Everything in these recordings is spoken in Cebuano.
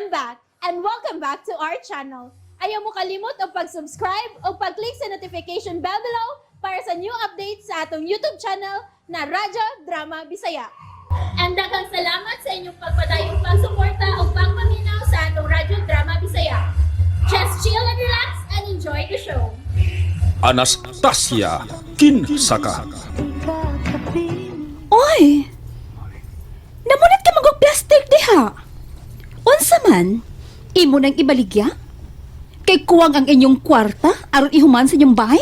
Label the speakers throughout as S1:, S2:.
S1: I'm back and welcome back to our channel. Ayaw mo kalimot og pag-subscribe o pag-click sa notification bell below para sa new updates sa atong YouTube channel na Radyo Drama Bisaya. And daghang salamat sa inyong pagpadayong pagsuporta o pagpaminaw sa atong Radyo Drama Bisaya. Just chill and relax and enjoy the show.
S2: Anastasia Kinsaka.
S3: Oy! Namunit ka magog plastic diha. Unsa man, imo nang ibaligya? Kay kuwang ang inyong kwarta aron ihuman sa inyong bahay?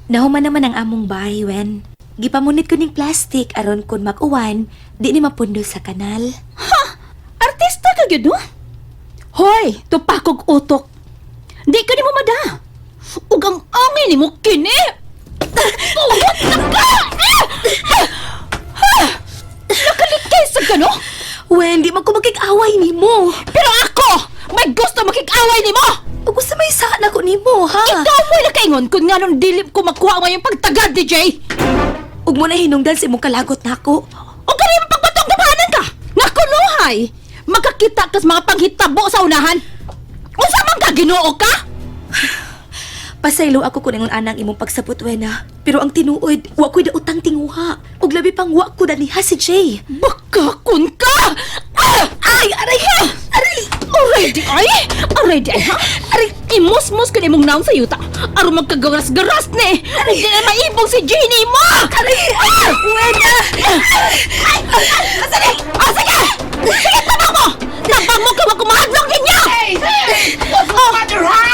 S4: Nahuman naman ang among bahay, Wen. Gipamunit ko ning plastic aron kun mag-uwan, di ni mapundo sa kanal.
S3: Artista ka gyud, no? Hoy, tupakog utok. Di ka nimo mada. Ug ang angay nimo kini. Tuwot na ka! Eh! Ah! Nakalikay sa gano?
S4: Wen, di man ko makig-away nimo.
S3: Pero ako, may gusto makig-away nimo!
S4: Ug usa may saan ako nimo, ha?
S3: Ikaw mo'y nakaingon kung nga nung dili ko makuha ngayong pagtagad, DJ!
S4: Ug mo na hinungdan sa imong kalagot nako.
S3: O kanina pagbatong tabanan ka! Nga kunuhay! Magkakita kas mga panghitabo sa unahan! Unsa man ka, Ginoo ka?
S4: Pasaylo ako kun ingon anang imong pagsabot, Wen, ha. Pero ang tinuod, wa ko'y daotang tinguha. Ug labi pang wa ko daniha si Jay.
S3: Bakakon ka! Ah!
S4: Ay, aray! Aray!
S3: Already ay! Already ay ha? Aray, imusmos ko na imong naon sa yuta. Aron magkagaras-garas ni! Hindi na maibong si Jenny mo!
S4: Aray!
S3: Ah!
S4: Wen, ah!
S3: Ay! Ay! Sige! Ah, sige! Sige, tabang mo! Tabang mo ka magkumahadlok ninyo! Oh.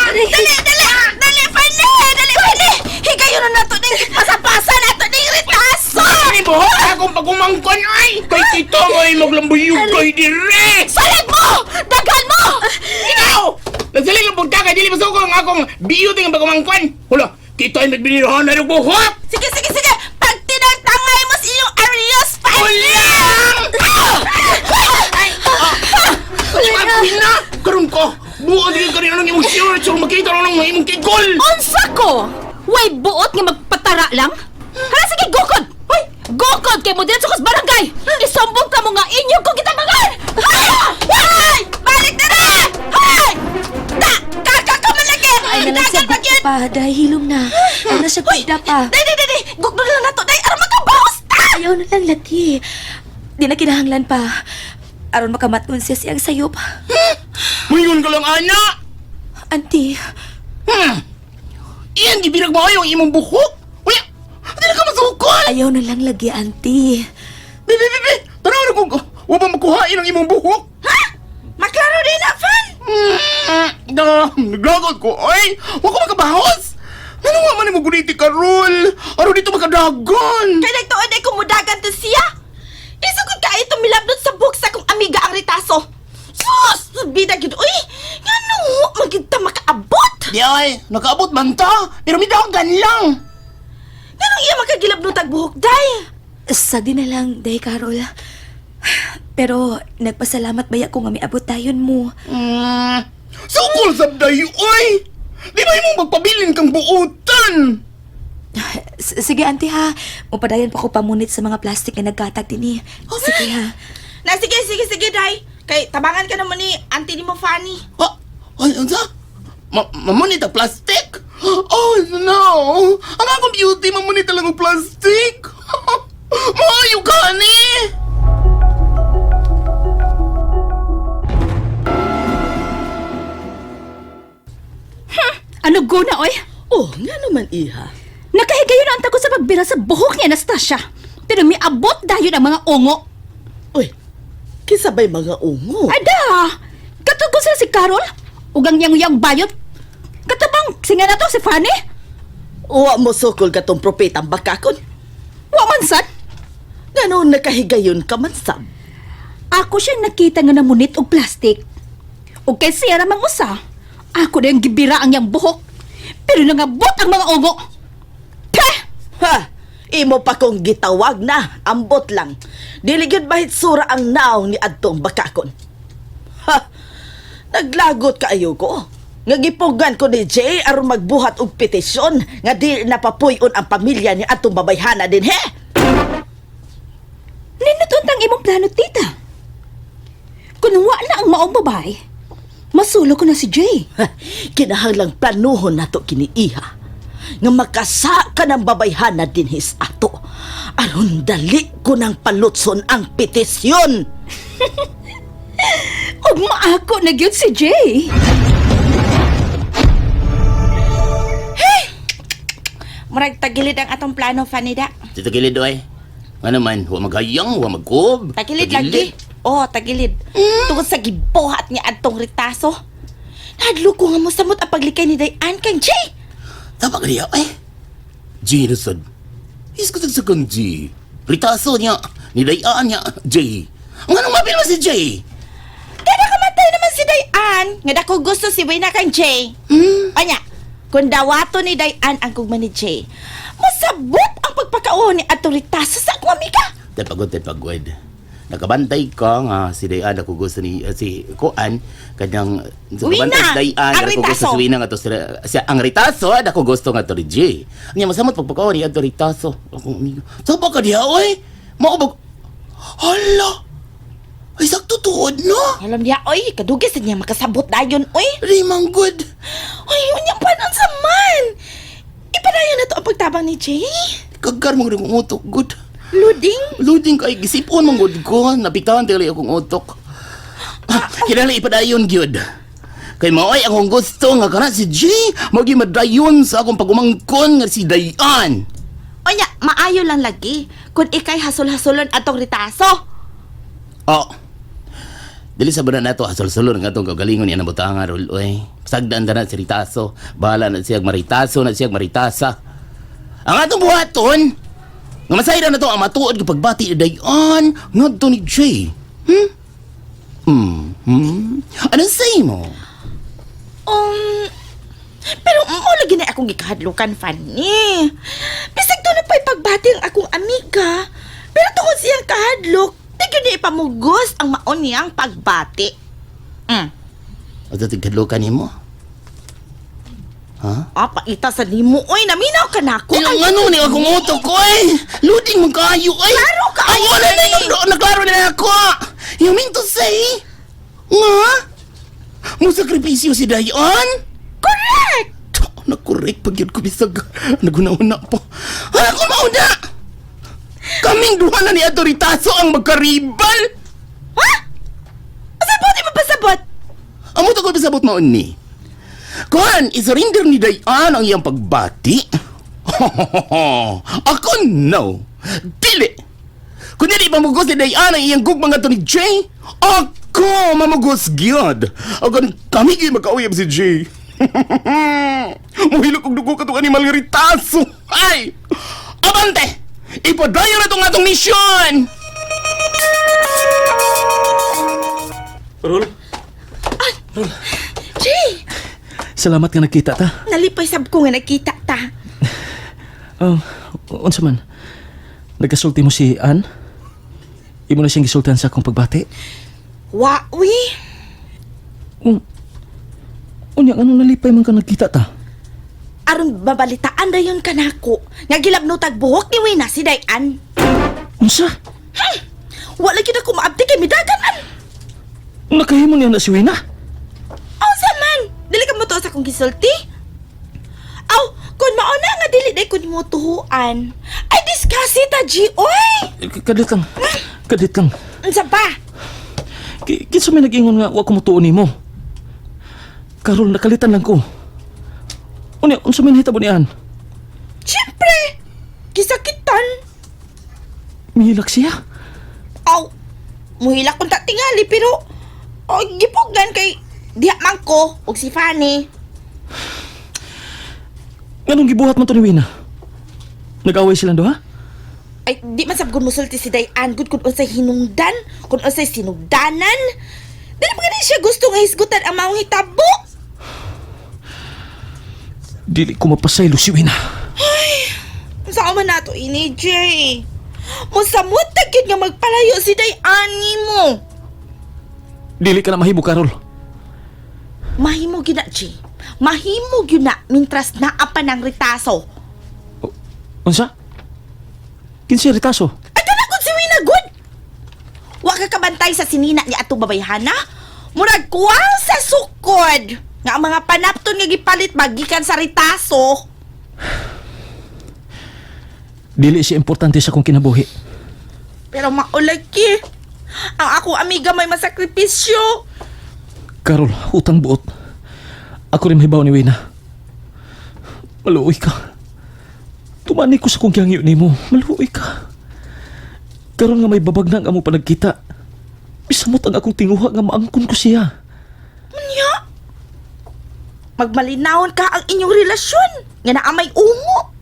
S4: Dali, dali! Dali, Fernie! Dali, Fernie! Higayon na nato ning ipasapasa nato ning ritaso!
S5: Ay, buhok akong pagumangkon ay! Kay kita mo ay maglambuyog kay dire!
S3: Salig mo! Daghan mo!
S5: Ikaw! Nagsalig lang punta kay dili masuko ang akong beauty nga pagumangkon! Hula, kita ay nagbinirahan na ng buhok!
S4: Sige, sige, sige! Pag tinagtangay mo sa iyong Arios,
S5: Ulang! Ay, na! Karon ko! Buot ka karon ng imong shirt so makita ron ang imong kigol!
S3: Unsa ko? Way buot nga magpatara lang? Hala sige, gukod! Hoy, gukod kay mo diretso kas barangay! Isumbong ka mo nga inyo ko gitabangan! Hay!
S4: Balik na na!
S3: Hay!
S4: Ta! Kakamalaki! Ay, na lang siya pa. Dahil hilom na. Ay na siya pagda pa. Day, day, day, day! Gugno na lang nato, day! Aron makabawas ta! Ayaw na lang, laki. Di na kinahanglan pa. Aron makamatun siya siyang sayop.
S5: Mayon ka lang, ana!
S4: Auntie,
S5: Iyan, gibirag mo yung imong buhok! Uy, dili ka masukol!
S4: ayaw na lang lagi, auntie.
S5: Bi, bi, bi, bi! Tanaw na kung wa ba makuhain ang imong buhok?
S4: Ha? Maklaro din na, fan!
S5: Da, naglagot ko, ay! Wa ko makabahos! Ano nga man mo guniti karol? Aron dito makadagon!
S6: Kay nagtuod ay kumudagan to siya. Isugod ka ito milablot sa buhok sa kong amiga ang ritaso. Sus! Bida gid uy! Ngano magid ta makaabot?
S5: Di ay, nakaabot man ta, pero midagan lang!
S6: Nganong iya makagilabnot ang buhok day?
S4: Sa di na lang, day, Carol. Pero nagpasalamat baya ko nga miabot tayon mo.
S5: Sukol sabday, oy! Di ba imong magpabilin kang buutan?
S4: Sige, auntie ha. Mupadayon pa ko pamunit sa mga plastic na nagkatag din eh. Sige ha.
S6: Na sige sige sige day. Kay tabangan ka naman ni auntie ni mo Fanny.
S5: Ha? Ay, unsa? Mamunit ang plastic? Oh, no! Ang akong beauty, mamunit lang ang plastic! Maayo ka, ni!
S3: Ano guna, oy?
S7: Oh, nga naman, iha.
S3: Nakahigayon ang ko sa pagbira sa buhok ni Anastasia. Pero miabot dayon ang mga ungo.
S7: Uy, kinsa ba'y mga ungo?
S3: Ada! Katong ko sila si Carol? Ugang yang-yang bayot? Katabang, singa na to si Fanny?
S7: Uwa mo sukol ka tong propetang bakakon.
S3: Wa man sad.
S7: Ganon nakahigayon ka man sab.
S3: Ako siya nakita nga namunit og plastic. Og kay siya ramang usa, ako na yung gibira ang iyang buhok. Pero nangabot ang mga ungo. Peh!
S7: Ha! Imo pa kong gitawag na, ambot lang. Dili gyud mahitsura ang naong ni adtong bakakon. Ha! Naglagot kaayo ko. Nga gipugan ko ni Jay aron magbuhat og petisyon nga di napapuy-on ang pamilya ni adtong babayhana din he.
S3: Nindot untang imong plano, tita. Kung wa na ang maong babae, Masulo ko na si Jay.
S7: Ha, kinahanglang planuhon nato kini iha. Nga makasa ka ng babayhana dinhis ato. Aron dali ko ng palutson ang petisyon.
S3: Ug maako na gyud si Jay.
S6: Murag tagilid ang atong plano, Fanida.
S5: Sa tagilid oy. Ano man, wa maghayang, wa magkuob.
S6: Tagilid lagi. Oh, tagilid. Tungod sa gibuhat niya adtong ritaso. Nahadlok ko nga mosamot ang paglikay ni Dayan kang Jay.
S5: Tama ka niya, eh. G, nasad. Is ko sa kang G. Ritaso niya. Nidayaan niya, J. Ang anong mapil mo si J?
S6: Kaya nakamatay naman si Dayan. Nga dako gusto si Wena kang Jay. Anya, kung dawato ni Dayan ang kugma ni Jay, masabot ang pagpakauho ni atong ritaso sa akong amiga.
S5: Tepagod, tepagod. Nakabantay ka nga si Dayan ako gusto ni si Kuan kanang
S6: Wina!
S5: nakabantay si Dayan
S6: Ang
S5: ako gusto
S6: ritaso!
S5: si Wina nga to si, ang ritaso ako gusto nga to ni J. Nya masamot pagpakaon ni adto ritaso. Akong amigo. Saba ka diha oy. Mao bag Hala. Ay sakto tuod no.
S6: Alam niya, oy, kadugis na niya makasabot dayon, oy.
S5: Rimang good.
S6: Oy, unya pa sa man. Ipadayon na to ang pagtabang ni Jay.
S5: Kagar mo gud akong utok good.
S6: Luding.
S5: Loading kay gisipon mong good ko. Napitahan tingali akong utok. Kinahanglan ipadayon gyud. Kay maoy akong gusto nga kana si G magi madayon sa akong pagumangkon nga si Dayan.
S6: Onya, maayo lang lagi kung ikay hasol-hasolon atong ritaso.
S5: Oh. Dili sa bana nato hasol-solon nga atong kaugalingon niya nabutanga rol oy. Sagdan ta na si Ritaso. Bahala na siya maritaso na siya maritasa. Ang atong buhaton nga masayran na to ang matuod nga pagbati ni Dayan ngadto ni Jay. Hmm? Anong say mo?
S6: Pero mo lagi na akong gikahadlukan, Fanny. Bisag doon na pa'y pagbati ang akong amiga. Pero tungkol siyang kahadlok, di gyud niya ipamugos ang maon niyang pagbati.
S5: At tigkadlukan nimo? Ha?
S6: Ah, paita sa nimo, oy, naminaw ka na ako.
S5: Ay, ano ni akong utok ko eh. Loading mo kayo eh.
S6: Klaro ka,
S5: Ay, wala na
S6: eh.
S5: yung naklaro na ako. You mean to say, nga? Mo sakripisyo si Dayan?
S6: Correct!
S5: Na-correct pag yun ko bisag. Naguna-una pa. Ano ko mauna? Kaming duha na ni Adoritaso ang magkaribal.
S6: Ha? Asabot, di mo pasabot?
S5: Amo to ko bisabot maon ni. Kuan, isurrender ni Dayan ang iyang pagbati. Ako no. Dili. Kung dili pamugos ni Dayan ang iyang gugma nga to ni Jay, ako mamugos gyud. Ako kami gyud makauyab si Jay. Muhilok og dugo katong animal nga ritaso. Ay! Abante! Ipadayon na tong atong misyon!
S2: Rol,
S6: Jay,
S2: salamat nga nagkita ta.
S6: nalipay sab ko nga nakita ta.
S2: Unsa man? Nagkasulti mo si Ann? Imo na siyang gisultihan sa akong pagbati?
S6: Wa, uy.
S2: Unya, anong nalipay man ka nagkita ta?
S6: Aron babalitaan dayon kanako. Nga gilabnotag buhok ni Wina si Dayan.
S2: Unsa?
S6: Wala gyud ako maabdi kay midagan an.
S2: Nakahimo niya na si Wina?
S6: Unsa man? Dili ka mo tuo sa akong gisulti? Aw, kun mauna nga dili day kun mo tuhuan. Ay discuss ta G oy.
S2: Kadlit lang. Kadlit lang.
S6: Unsa pa?
S2: Kinsa may nag-ingon nga wa ko motuo nimo? Karol, nakalitan lang ko. Unya, unsa may nahitabo ni Ann?
S6: Siyempre. Gisakitan.
S2: Mihilak siya.
S6: Aw, muhila kong tatingali pero oh, gipugan kay diha man ko og si Fanny.
S2: Nganong gibuhat man to ni Wina? Nag-away silang duha?
S6: Ay, di man sab kun musulti si Dayan gud kun unsay hinungdan, kun unsay sinugdanan. Dili pa gani siya gusto nga hisgutan ang maong hitabo.
S2: Dili ko mapasaylo si Wina.
S6: Unsa man nato ini, Jay? Mosamot ta gyud nga magpalayo si Dayan nimo.
S2: Dili ka na mahimo, Karol.
S6: Mahimo gyud na, Jay. Mahimo gyud na mintras naa pa ng ritaso.
S2: Unsa? Kinsa ritaso?
S6: Ay, kana gud si Wina gud. Wa ka kabantay sa sinina ni atong babayhana? Murag kuwang sa sukod. Nga ang mga panapton nga gipalit magikan sa ritaso.
S2: Dili siya importante sa akong kinabuhi.
S6: Pero maulagi. Ang akong amiga may masakripisyo.
S2: Karol, utang buot. Ako rin mahibaw ni Wena. Maluoy ka. Tumani ko sa kong gihangyo nimo. Maluoy ka. Karon nga may babag na ang amo panagkita. Bisamot ang akong tinguha nga maangkon ko siya.
S6: Unya? Magmalinawon ka ang inyong relasyon. Nga naa may ungo.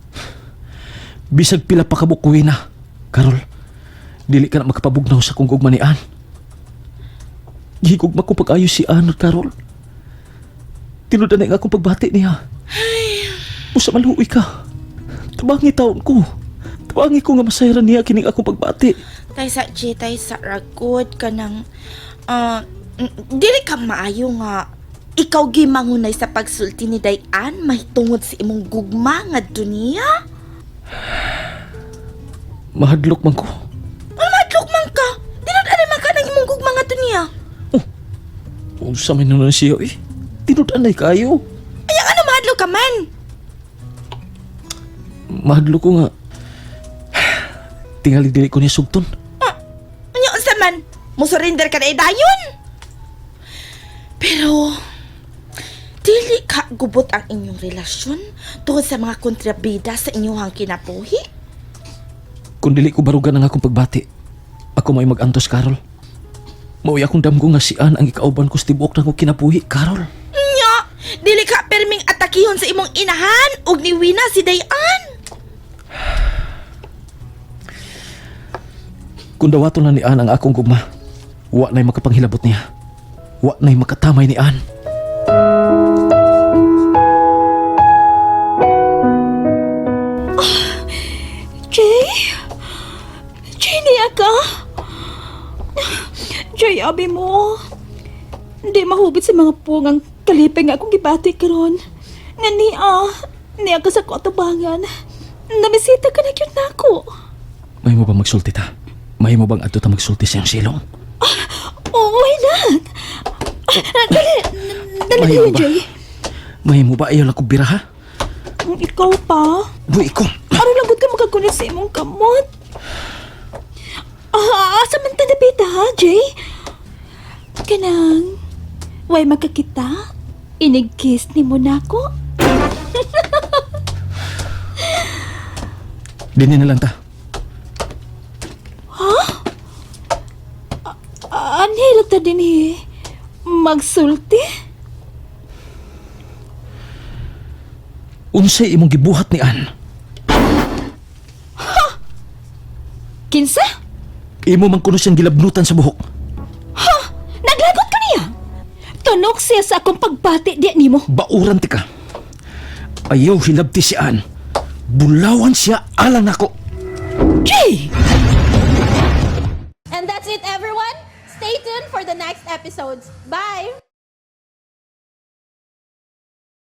S2: Bisag pila pa kabuk ko, Wena. Karol, dili ka na makapabugnaw sa kong gugma ni Ann. Gihigugma ko pag-ayo si Ann, Karol. Tinud na ang akong pagbati niya. Usa maluoy ka. Tabangi taon ko. Tabangi ko nga masayran niya kining akong pagbati.
S6: Taysa, Jay, taysa, ragod ka ng... ah, dili ka maayo nga. Ikaw gimangunay sa pagsulti ni Dayan mahitungod sa imong gugma nga niya.
S2: Mahadlok man ko.
S6: Ano madlok man ka? Tinud anay man ka ng imong gugma nga niya.
S2: Unsa man nun siya eh. Tinud-anay kayo.
S6: Ay, ano mahadlok ka man?
S2: Mahadlok ko nga. Tingali dili ko niya sugton.
S6: Ano unsa man? Musurrender ka na dayon. Pero dili ka gubot ang inyong relasyon tungod sa mga kontrabida sa inyong kinabuhi.
S2: Kung dili ko barugan ang akong pagbati, ako may magantos, Karol. Mauy akong damgo nga si Ann ang ikauban ko sa tibuok na akong kinabuhi, Karol.
S6: Nya, dili ka perming atakihon sa imong inahan ug ni Wina si Dayan.
S2: Kung dawaton na ni Ann ang akong gugma, wa na'y makapanghilabot niya. Wa na'y makatamay ni Ann.
S3: Jay? Jay, niya ka? Jay, abi mo. Hindi mahubit sa mga pungang kalipay nga akong gibati karon. Nga niya, niya ka sa katabangan. Namisita ka na gyud nako.
S2: May mo bang magsulti ta? May mo bang adto ta magsulti sa iyong silong?
S3: Oo, why not? Ah, dali, dali
S2: May
S3: kayo,
S2: mo ba?
S3: Jay.
S2: May mo ba ayaw lang kong bira ha?
S3: Kung ikaw pa,
S2: Buhi ko.
S3: aron lang gud ka makakulit sa imong kamot. Ah, asa man ta dapita ha, Jay? Kanang, way magkakita? Inig-kiss ni mo nako?
S2: Dini na lang ta.
S3: Anhilot ta din eh. Magsulti?
S2: Unsay imong gibuhat ni Ann?
S3: Kinsa?
S2: Imo man kuno siyang gilabnutan sa buhok.
S3: Ha? Naglagot ka niya? Tunok siya sa akong pagbati di nimo.
S2: Bauran ti ka. Ayaw hilabti si Ann. Bulawan siya alang nako.
S3: Jay!
S1: And that's it, everyone. Stay tuned for the next episodes. Bye!